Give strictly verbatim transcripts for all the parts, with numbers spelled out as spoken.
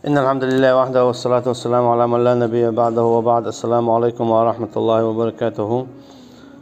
إن الحمد لله وحده والصلاة والسلام على من لا نبي بعده وبعد. السلام عليكم ورحمة الله وبركاته.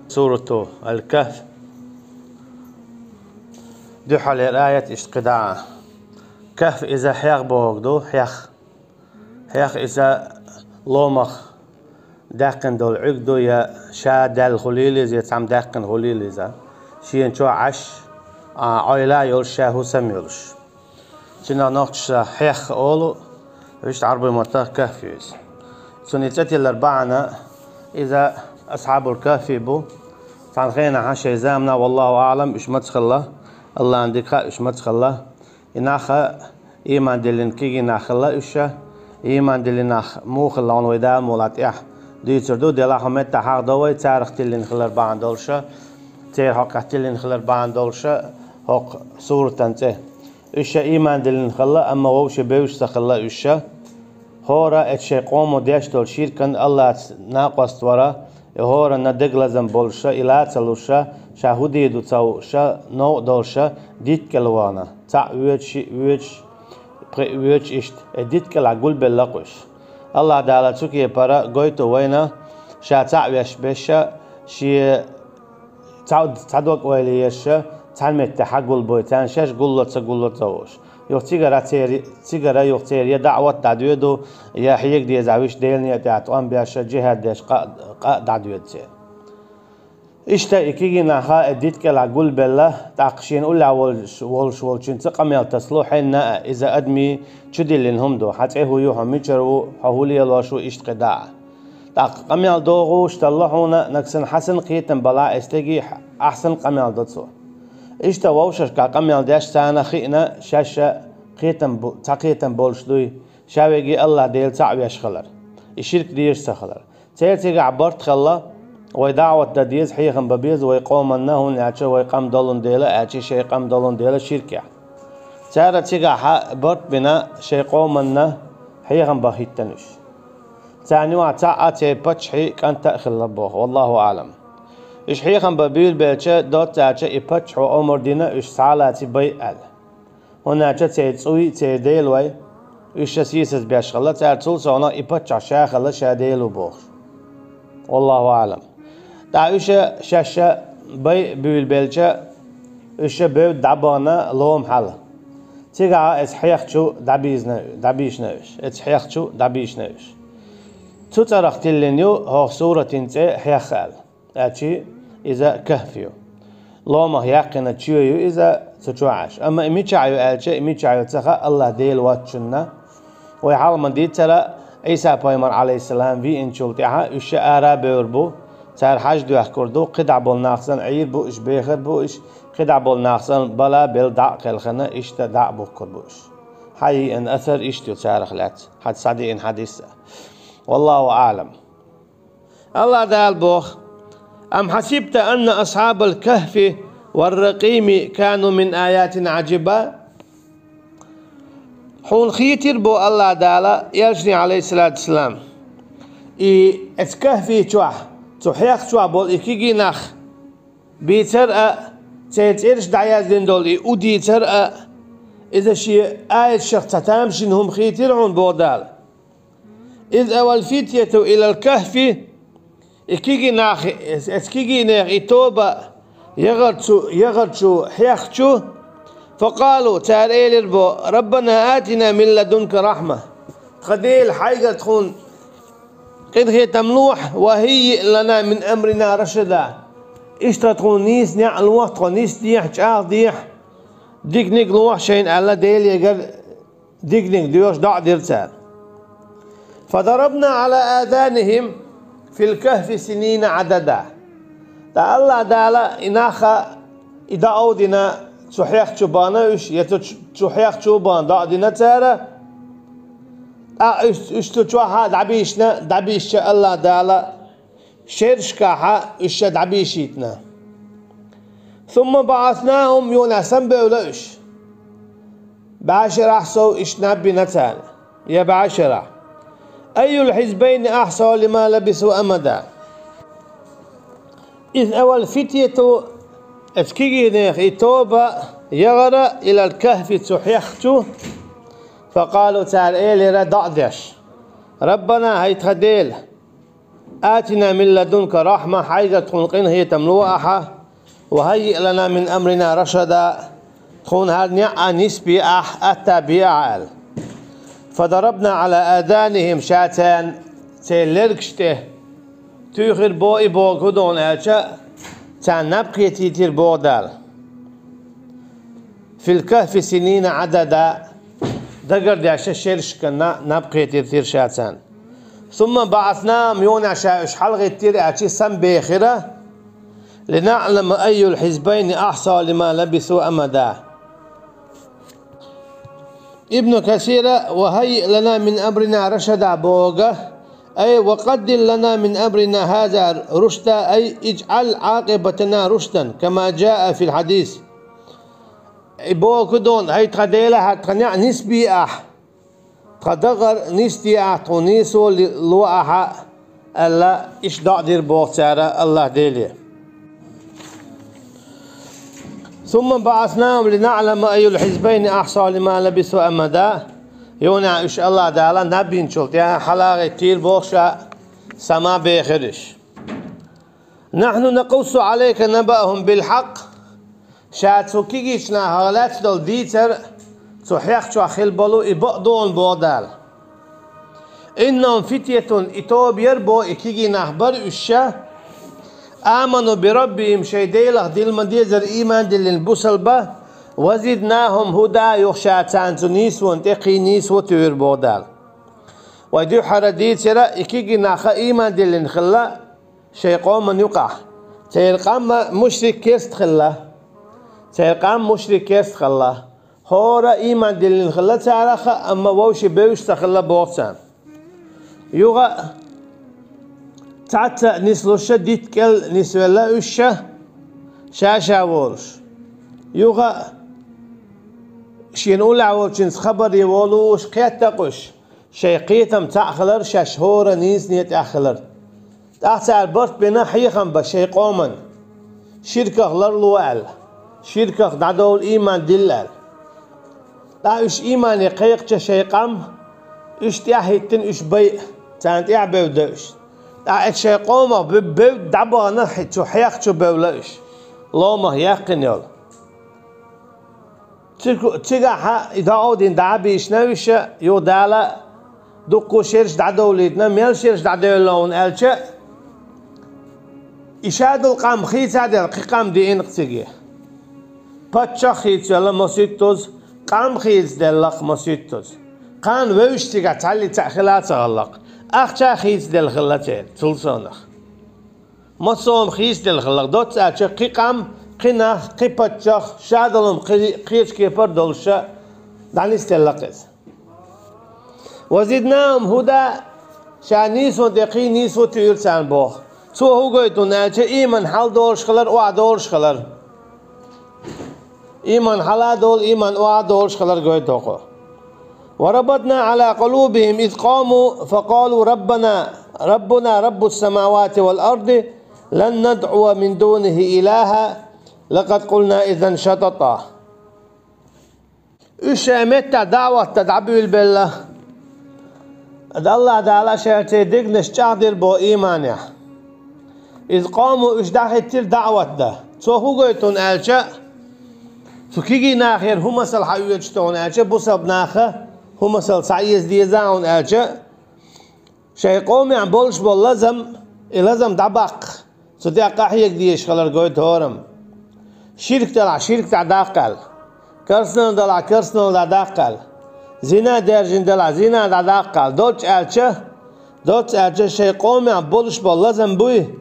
سورة الكهف. Дуьххьарлера аят иштта кхидӀа. Кахф иза хьех бохург ду, хьех. Хьех иза ломах даьккхина долу Ӏуьрг ду, я ша даьлла хуьлийла иза, я цхьамма даьккхина хуьлийла иза. Шена чохь Ӏаш, а, Ӏойла йолуш, ша хӀусам йолуш. Цуьнан нохчаша хьех олу, вуьшта Ӏарбойн маттахь кахф ю иза. Цуьнан и цӀе тиллар бахьана, иза асхьабул кахфи бу. Цхьана хенахь шайн заманахь, валлаху аӀлам, уьш маца хилла, Аллахьна дика хаьа уьш маца хилла. И нах а ийман диллина кегий нах хилла уьш а, ийман диллина нах муха хилла хьуна вай Дала мукъалахь тӀехь дуьйцур ду, делахь хӀокху меттехь хьахдо вай, царах тиллина хилар бахьана долуш а, церан хьокъехь тиллина хилар бахьана долуш а хӀокху суратан цӀе. Уьш а ийман диллина хилла, амма вовшийн бевзаш ца хилла уьш а. ХӀора а оцу шайн къомо деш долу ширкан Аллахьца накъост вара, и хӀоранна дегалазам болуш а, и ла ца луш а, ша хӀун дийр ду ца хууш а, новкъа долуш а, дитт кӀел вахана. Цхьаъ воьдуш, шиъ воьдуш, пхиъ воьдуш иштта, и дитт кӀелахь гулбелла-кх уьш. Аллахь Дала цу кепара гойту вайна, ша цхьаъ веш берш а, шен цхьа, цхьа дог-ойла еш а, цхьана метте хьагулбой, царна шаьш гулло ца гулло ца хууш. Юха цигара церан, цигара юха церан я даӀват дӀадоьду, я хьега дезахь вуьш Делан некъа тӀехь тӀом беш а, джихӀад деш къа, къа а дӀадоьду церан. Иштта и кегий нах а и дитт кӀелахь гулбелла, тӀаккха шена уллехь волуш, волуш волчуьнца къамел тасало, хьенна а, иза адамийн чудиллина хӀума ду, хьан цӀе хӀун ю, хьо мичара ву, хьо хӀун лелош ву, иштта кхидӀа а. ТӀаккха къамел дохуш талло хьуна, нагахь санна хьан санна кхетам балахь и стеган, ахь санна къамел до цо. Иштта вовшашкахь къамел деш царна хиъна, шаьш а кхетам бу-, цхьа кхетам болуш дуй, ша верг Аллахь Дела цхьаъ веш хилар, и ширк дезаш ца хилар. Церан цигахь барт хилла, вай даӀват дан деза, хьехам бан беза вай къоманна, хӀунда аьлча вай къам долун дела, аьлча шайн къам долун дела ширкехь. Цара цигахь барт бина шайн къоманна хьехам бан хӀиттина уьш. Царна юкъахь цхьаъ а церан паччахьан кӀант а хилла боху, валлаху аӀлам. Уьш хьехам бан буьйлабелча, доцца аьлча и паччахьо омра дина уьш схьа а лаций бай аьлла. ХӀунда аьлча церан цӀуй, церан делой, уьш ша сийсаз беш хилла, цара цул совнаха и паччахь ша хилла, ша дела ву бохуш. Валлаху аӀлам. ТӀаккха уьш шаьш а бай буьйлабелча, уьш бевдда дӀабахана лома хьала. Цигахь оцу хьех чу дӀабийшина, дӀабийшина уьш. Оцу хьех чу дӀабийшина уьш. Цу цӀарах тиллина ю хӀокху суратан цӀе хьех аьлла. Аьлча иза кахф ю. Ломах яьккхина чоь ю иза цу чохь Ӏаш. Амма и мичахь ю аьлча, и мичахь ю ца хаьа Аллахь Дела воцчунна. Вай хьалха ма-дийццара, Ӏийса-пайхамар, Ӏалайхиссалам, веанчул тӀаьхьа уьш ара а бевр бу, цара хьаж доьхкур ду, кхидӀа болу нах санна Ӏийр бу уьш, бехар бу уьш, кхидӀа болу нах санна бала а белла, дӀа а кхелхина, иштта дӀа а бухкур бу уьш. Хьан йиъна асар иштта ю царах лаьцна, хьан схьадеана хьадис а. Валлаху аӀлам. Аллахь Дала боху: «Ам хьасибта анна асхьабал кахфи вар ракъими кану мин аятина Ӏажаба?» Хьуна хийтира, боху Аллахь Дала, элчане, Ӏалайхиссалату вассалам, и оцу кахфи чохь, цу хьех чохь болу и кегий нах бийцар а, церан цӀераш дӀаяздина долу и у дийцар а, иза шен аяташах цхьа тамашийна хӀума хийтира хьуна, боху Дала. «Из авал фитьяту илал кахфи», и кегий нах, эц-, эц кегийнех и тоба яхар цу, яхар чу, хьех чу, «факъалу», цара элира бо: «Раббана атина мин ладунка рахьма». Тхан Дела, хьайгара тхуна къинхетам лохьа, «ва хӀаййиъ лана мин амрина рашада». Иштта тхуна нийса неӀ лохьа, тхо нисдехьа, чӀагӀдехьа, диканиг лохьа шайна аьлла, Делегара диканиг доьхуш доӀа дира цара. «Фадарабна Ӏала азанихим фил кахфи синина Ӏадада». ТӀаккха Аллахь Дала и нах а, и доӀа а дина, цу хьех чу бахана уьш, я цу, цу хьех чу бахана доӀа дина цара. ТӀаккха уьш, уьш цу чохь а дӀабийшина, дӀабийшича Аллахь Дала шерашкахь уьш ша дӀабийшийтина. «Сумма баӀаснахум», юха нах санна бевлла уьш. БӀешарахь сов иштта наб бина царна, я бӀешарахь. «Айюл хьизбайни ахьса лима лабису амада». «Из авал фитьяту», эц кегийнех и тоба яхара, «илал кахфи», цу хьех чу, فقالوا, цара элира, доӀа деш: ربنا, хӀай тха Дела, آتنا من لدنك رحمة, хьайгара тхуна къинхетам ло Ахьа, وهيئ لنا من أمرنا رشدا, тхуна хӀара некъ а нисбе Ахьа, атта бе Ахьа, аьлла. فضربنا على آذانهم, ша царна, церан лергаш тӀе туьйхира бо и, бо хӀу дона аьлча, царна наб кхетийтира бо Дала. في الكهف سنين عددا, дагардеш шерашкахь наб кхетийтира ша царна. ثم بعثناهم, юха ша уьш хьалгӀиттира аьлча, сам бехира, لنعلم أي الحزبين أحصى لما لبثوا أمدا. Ибн Касира وهيئ لنا من أمرنا رشدا боху, أي وقدر لنا من أمرنا هذا رشدا، أي اجعل عاقبتنا رشدا، كما جاء في الحديث. И боху хӀу дона, хӀай тха Дела, хӀара тха некъ нисбе Ахьа, тха дагӀар нисде Ахьа, тхуна нийсо ло Ахьа, аьлла, иштта доӀа дира боху цара АллахӀ Деле. ثم بعثناهم لنعلم أي الحزبين أحصى لما لبثوا أمدا. Юха уьш АллахӀ Дала наб бинчул тӀаьхьа хьалагӀиттийра боху ша, сама бехира уьш. نحن نقص عليك نبأهم بالحق. Ша цу кегийчу нахах лаьцна долу дийцар цу хьех чохь хилла болу и бакъдолу боху Дала. إنهم فتية, и тоба яра боху, и кегий нах бара уьш ша, آمنوا بربهم, шайн Делах дилла ма-деззара, ийман диллина бусалба, وزدناهم هدى, юха ша царна цу нийсонан тӀе кхин нийсо туьйхира боху Дала. Вай дуьххьара дийцира, и кегий нах ийман диллина хилла шайн къоман юкъахь. Церан къам мушрик керста хилла. Церан къам мушрик керста хилла. ХӀора ийман диллина хилла царах, амма вовшийн бевзаш ца хилла боху царна. Юха цхьацца а нислуш, дитт кӀел нисвелла уьш ша, ша-ша волуш. Юха шена уллехь волчуьнца хабаре волуш, кхетта-кх уьш. Шайн кхетам цхьаъ хилар, шаьш хӀора нийсане тӀехь хилар. ТӀаккха цара барт бина хьехам бан шайн къоман, ширках ларло аьлла, ширках дӀадовла, ийман дилла аьлла. ТӀаккха уьш иймане кхайкхича шайн къам, уьш тӀаьхьахӀиттина уьш байъа, царна тӀаьхьа бевдда уьш. ТӀаккха эцу шайн къомах бу-, бевдда дӀабахана хьи-, цу хьех чу бевлла уьш, ломах яьккхина йолу. Циг-, цигахь и доӀа дина дӀа а бийшина уьш, юха Дала дуккха шераш дӀадовлийтина, мел шераш дӀадевлла хьуна аьлча, и шадолу къам хийца а делла, кхин къам диъна-кх цига. Паччахь хийцавелла масийттаза, къам хийцаделла-кх масийттаза. Кхана вевзаш цигахь цхьаллица а хила а ца хилла-кх, ахча а хийцаделла хилла церан, цул совнах. Массо а хийцаделла хилла-кх, доцца аьлча, кхин къам, кхин нах, кхин паччахь, шадолу кхи-, кхечу кепара долуш дӀанисделла-кх иза. وزدناهم هدى, ша нийсонан тӀе кхин нийсо туьйхира царна боху. Цо хӀун гойту аьлча, ийман хьал долуш хилар, охьадолуш хилар. Ийман хьала а долу, ийман охьа а долуш хилар гойту хӀокхо. وربطنا على قلوبهم إذ قاموا فقالوا ربنا، ربنا رب السماوات والأرض لن ندعو من دونه إلها لقد قلنا إذا شططا. Уьш шайн меттехь даӀват дан дӀабуьйлабелла. Ада АллахӀ Дала шаьш церан дегнаш чӀагӀдира боху ийманехь. إذ قاموا, уьш дӀахӀиттира даӀват дан. Цо хӀун гойту аьлча, цу кегий нахера хӀун масал хьаоьцуш ду аьлча, бусалба наха хӀун масал схьаэца деза аьлча, шайн къомехь болуш болу лазам, и лазам дӀабаккха, цу тӀехь къахьега дезаш хилар гойту хӀораммо. Ширк делахь, ширк дӀадаккха аьлла. Керстаналла делахь, керстаналла дӀадаккха аьлла. Зина даьржина делахь, зина дӀадаккха аьлла. Доцца аьлча, доцца аьлча, шайн къомехь болуш болу лазам буй,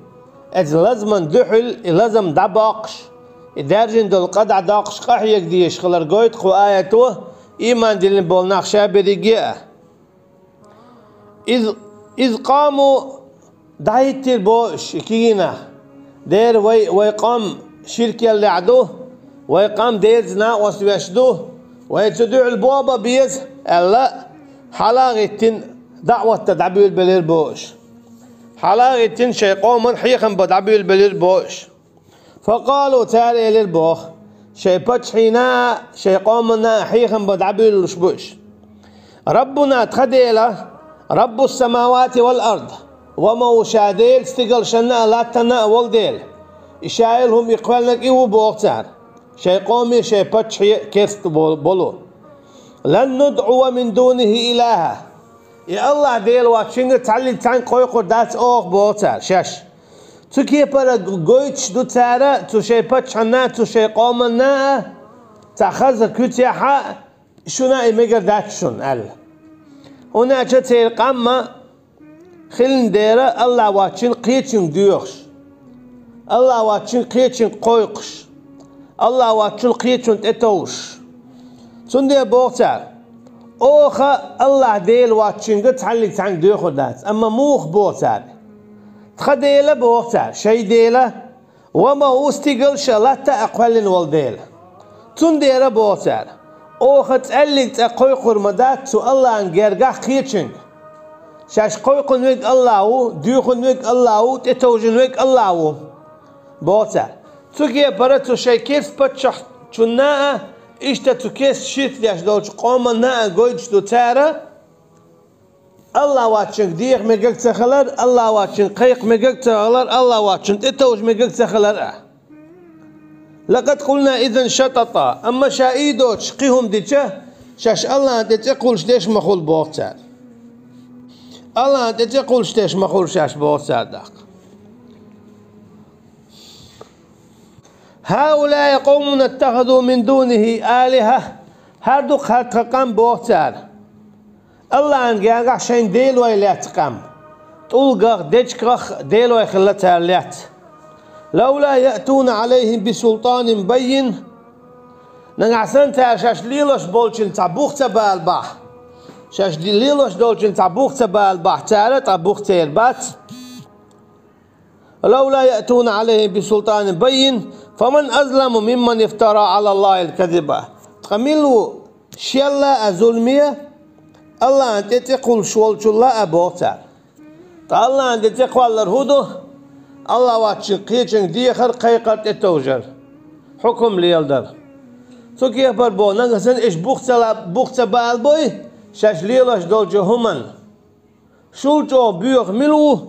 эцу лазамна дуьхьал и лазам дӀабоккхуш, и даьржина долу къа дӀадоккхуш къахьега дезаш хилар гойту кху аято, ийман диллина болу нах ша берриге а. إذ, إذ قاموا, дӀахӀиттира боху уьш, и кегий нах. Дера вай, вай къам ширк яллехь ду, вай къам Делаца накъост веш ду, вай цу дуьхьал бохам бан беза, аьлла, хьала а гӀиттина, даӀват дан дӀабуьйлабелира боху уьш. Хьала а гӀиттина, шайн къоман хьехам бан дӀабуьйлабелира боху уьш. فقالوا, цара элира боху, шайн паччахьна а, шайн къоманна а хьехам бан дӀабуьйлалуш бу уьш. Раббуна, тха Дела, Раббус-самавати вал-ард, ва ма ву ша Дела стигалшна а, латтана а волу Дела. И шаил хӀума и кхоьллинарг и ву боху цара, шайн къоме, шайн паччахье керста бо-, болу. Лан надӀуа мин дунихи илаха. И Аллах Дела воцчуьнга цхьаллиг цхьаьнга кхойкхур дац оха боху цара шаьш. Цу кепара гойтуш ду цара цу шайн паччахьна а, цу шайн къоманна а, цхьа хаза куьцехь а, шуна и мегар дац шуна аьлла. ХӀунда аьлча церан къам ма хилла дера Аллах воцчуьнга кхечуьнга доьхуш, Аллах воцчуьнга кхечуьнга кхойкхуш, Аллах воцчунна кхечунна тӀетовжуш. Цундела боху цара: «Оха Аллах Дела воцчуьнга цхьаллиг цхьаьнга доьхур дац». Амма муха боху цара? Тха Дела боху цара, шайн Дела, ва ма ву стигалш а, латта а кхоьллина волу Дела. Цундела боху цара: «Оха цхьаллиг цкъа кхойкхур ма дац цу Аллахна гергахь кхечуьнга. Шаьш кхойкхуш верг Аллах ву, доьхуш верг Аллах ву, тӀетовжуш верг Аллах ву», – боху цара. Цу кепара цу шайн керста паччахьчунна а, иштта цу керста ширк деш долчу къоманна а гойтуш ду цара Аллах воцчуьнга деха мегар ца хилар, Аллах воцчуьнга кхайкха мегар ца хилар, Аллах воцчунна тӀетовжа мегар ца хилар а. «Лакъад къулна изан шатата», амма ша и доцуш кхин хӀума дича, шаьш Аллахна тӀе цӀе кхуллуш деш ма хуьлу боху цара. Аллахна тӀе цӀе кхуллуш деш ма хуьлу шаьш боху цара тӀаккха. «ХӀаулаи къавмун иттахазу мин дунихи алиха», хӀара ду-кх хӀара тхан къам боху цара. Аллахна гергахь шайн делой лаьцна къам. ТӀулгах, дечигах делой хилла цара лаьцна. «Лаула яътуна алайхим би султанин баййин». Нагахь санна цара шаьш лелош болчун цхьа бух ца бала бахь, шаьш лелош долчун цхьа бух ца бала бахь цара, ткъа бух церан бац. «Лаула яътуна алайхим би султанин баййин, фаман азламу мимман ифтара ала Аллахил казиба». Ткъа мила ву шелла а зуламе Аллахна тӀе цӀе кхуллуш волчулла а боху цара. Ткъа Аллахна тӀе цӀе кхоллар хӀун ду? Аллах воцчуьнга кхечуьнга дехар, кхайкхар, тӀетовжар, хьукум леладар. Цу кепара боху, нагахь санна уьш бух ца ла-, бух ца бала бой, шаьш лелош долчу хӀуманна. Шул чӀогӀа боьха мила ву,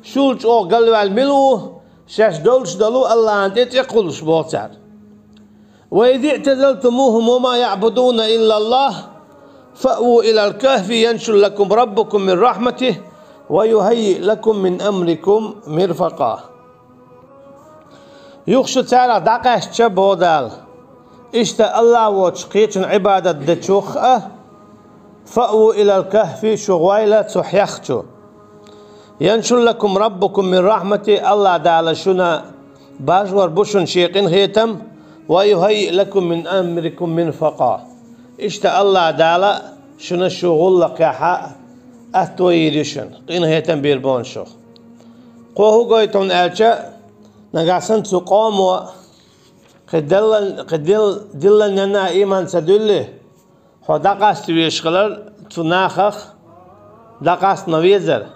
шул чӀогӀа галваьлла мила ву, шаьш долуш долу Аллахна тӀе цӀе кхуллуш боху цара. «Ва из иътазалтумухум ва ма яъбудуна иллаллах, фаъву илал кахфи яншур лакум раббукум мин рахматихи ва юхаййи лакум мин амрикум мирфакъа». Юха шу царах дӀакъаьстича, боху Дала, иштта Аллах воцчу кхечун Ӏибадат дечух а, «фаъву илал кахфи», шу гӀойла цу хьех чу. «Яншур лакум раббукум мин рахматихи», Аллах Дала шуна бажор бу шуна шен къинхетам, «ва юхаййи лакум мин амрикум мирфакъа». Иштта Аллах Дала шуна шу гӀуллакхехь а атто йийр ю шуна, къинхетам бийр бу шух. Кхо хӀун гойту хьуна аьлча, нагахь санна цу къомо кхин дилла-, кхин дил-, дилланна а ийман ца дуьллий, хьо дӀакъаста везаш хилар цу нахах, дӀакъаста ма везара,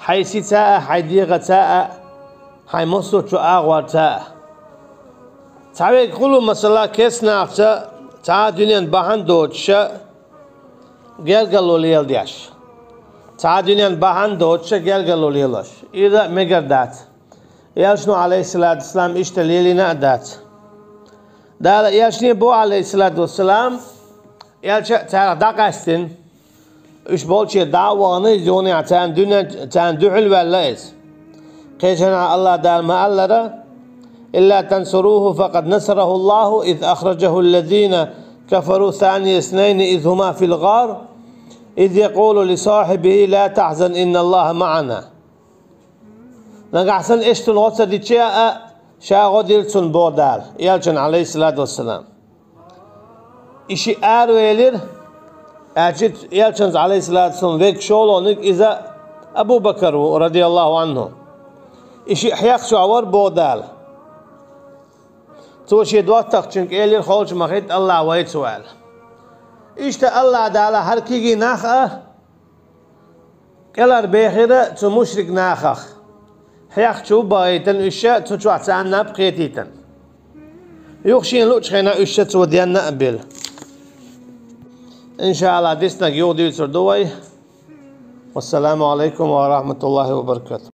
хьайн сица а, хьайн дегӀаца а, хьайн массо а чу агӀорца а. Цхьаверг хуьлу, масала, керста нахаца цхьа а дуьненан бахьана доцуша гергарло леладеш. Цхьа а дуьненан бахьана доцуша гергарло лелош. Иза а мегар дац. Элчано, Ӏалайхиссалату вассалам, иштта лелийна а дац. Дала элчане боху, Ӏалайхиссалату вассалам, элча а царах дӀакъаьстина, уьш болчера дӀа а вахана, иза юханехьа царна дуьнен, царна дуьхьал ваьлла иза. Кхечанхьа Аллах Дала ма-аллара: «Илла тансуруху факъад насараху Аллаху из ахражаху ллазина кафару сания снайни из хӀума фил гӀар, из якъулу ли сахьибихи ла тахьзан инна Аллаха маӀана». Нагахь санна уьш цунна гӀо ца дича а, ша гӀо дира цунна, боху Дала, элчанна, Ӏалайхиссалату вассалам. И шиъ аравелира, аьлча элчанца, Ӏалайхиссалату вассалам, верг шолгӀаниг иза Абу Бакар ву, радияллаху Ӏанху. И шиъ хьех чохь вара, боху Дала. Цо шен доттагӀчуьнга элира, холчу ма хӀитта, Аллах вайца ву аьлла. Иштта Аллах Дала хӀара кегий нах а кӀелхьарбехира цу мушрик нахах. Хьех чу бахийтина уьш, цу чохь царна наб кхетийтина. Юха шена луучу хенахь уьш цо денна а била. Иншалла, дерсанга юха дувцар ду вай. Вассаламу алейкум ва рахматуллахи ва баракатух.